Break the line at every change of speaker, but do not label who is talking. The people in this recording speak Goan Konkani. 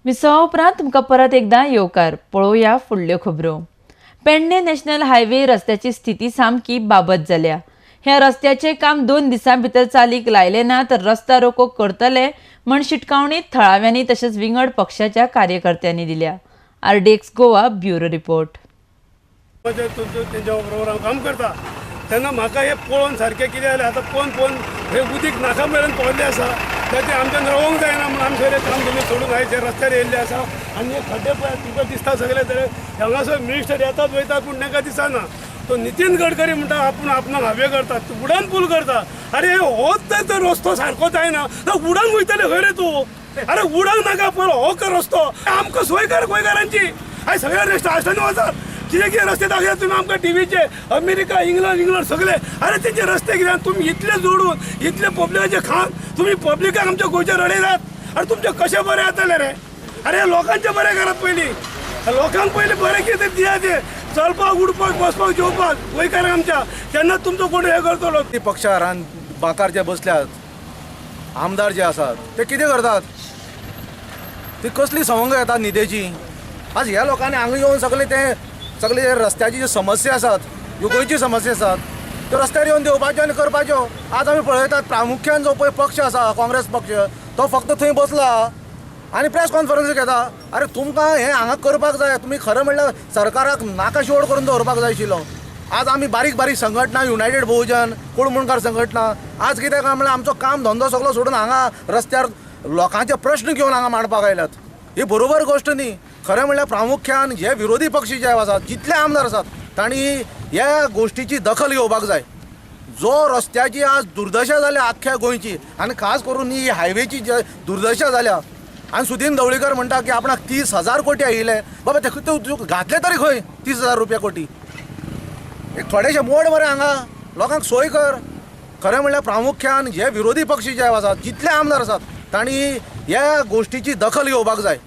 विसवा उपरांत तुमकां परत एकदां येवकार. पळोवया फुडल्यो खबरो. पेडणे नॅशनल हायवे रस्त्याची स्थिती सामकी बाबत जाल्या. ह्या रस्त्याचें काम 2 दिसां भितर चालीक लायलें ना तर रस्ता रोको करतले म्हण शिटकावणी थळाव्यांनी तशेंच विंगड पक्षाच्या कार्यकर्त्यांनी दिल्या. RDX Goa bureau report.
तेंच्या बरोबर हांव काम करता तेन्ना म्हाका हें पळोवन सारकें कितें जालें आतां पळोवन पळोवन हे उदीक नाका मेरेन पावल्लें आसा ते आमच्यान रावंक जायना म्हणून आमी सगळें काम धंदे सोडून आयज हे रस्त्यार येयल्ले आसा. आनी हे खड्डे पळय तुमकां दिसता सगळे तरे हांगासर मिनिस्टर येतात वयतात पूण तांकां दिसना. तो नितीन गडकरी म्हणटा आपूण आपणाक हावे करता, उडान पूल करता. अरे होच तर रस्तो सारको जायना तर उडान वयतले खंय रे तूं? अरे उडान नाका पळय हो कर रस्तो आमकां सोय कर गोंयकारांची. आयज सगळे रेस्टॉरंटांनी वचात कितें कितें रस्ते दाखयतात तुमी आमकां टिवीचे, अमेरिका इंग्लंड इंग्लंड सगळे. अरे तेंचे रस्ते कितें तुमी इतले जोडून इतले पब्लिकाचे खान तुमी पब्लिकाक आमच्या गोंयचे रडयतात. अरे तुमचें कशें बरें जातलें रे? अरे लोकांचें बरें करात पयलीं, लोकांक पयलीं बरें कितें दिया ते चलपाक उडपाक बसपाक जेवपाक गोंयकारांक आमच्या, तेन्ना तुमचो कोण हें करतलो.
ती पक्षारान बांकार जे बसल्यात आमदार जे आसात ते कितें करतात? ती कसली सवंग येतात न्हिदेची? आज ह्या लोकांनी हांगा येवन सगळे ते सगळे रस्त्याची ज्यो समस्या आसात, ह्यो गोंयची समस्या आसात त्यो रस्त्यार येवन देवपाच्यो आनी करपाच्यो. आज आमी पळयतात प्रामुख्यान जो पळय पक्ष आसा काँग्रेस पक्ष तो फक्त थंय बसला आनी प्रेस कॉन्फरन्स घेता. अरे तुमकां हें हांगा करपाक जाय. तुमी खरें म्हणल्यार सरकाराक नाका शेवट करून दवरपाक जाय आशिल्लो. आज आमी बारीक बारीक संघटना युनायटेड बहुजन कोळमुणकार संघटना आज कितें काय म्हणल्यार आमचो काम धंदो सगळो सोडून हांगा रस्त्यार लोकांचे प्रश्न घेवन हांगा मांडपाक आयल्यात. ही बरोबर गोश्ट न्ही. खरें म्हणल्यार प्रामुख्यान जे विरोधी पक्ष जे आसात जितले आमदार आसात तांणी ह्या गोश्टीची दखल घेवपाक जाय. जो रस्त्याची आज दुर्दशा जाल्या आख्ख्या गोंयची आनी खास करून ही हायवेची जे दुर्दशा जाल्या. आनी सुदीन ढवळीकर म्हणटा की आपणाक 30,000 कोटी आयिल्ले. बाबा ते घातले तरी खंय 30,000 रुपया कोटी? एक थोडेशे मोड मरे हांगा लोकांक सोय कर. खरें म्हणल्यार प्रामुख्यान जे विरोधी पक्ष जे आसात जितले आमदार आसात तांणी ह्या गोश्टीची दखल घेवपाक जाय.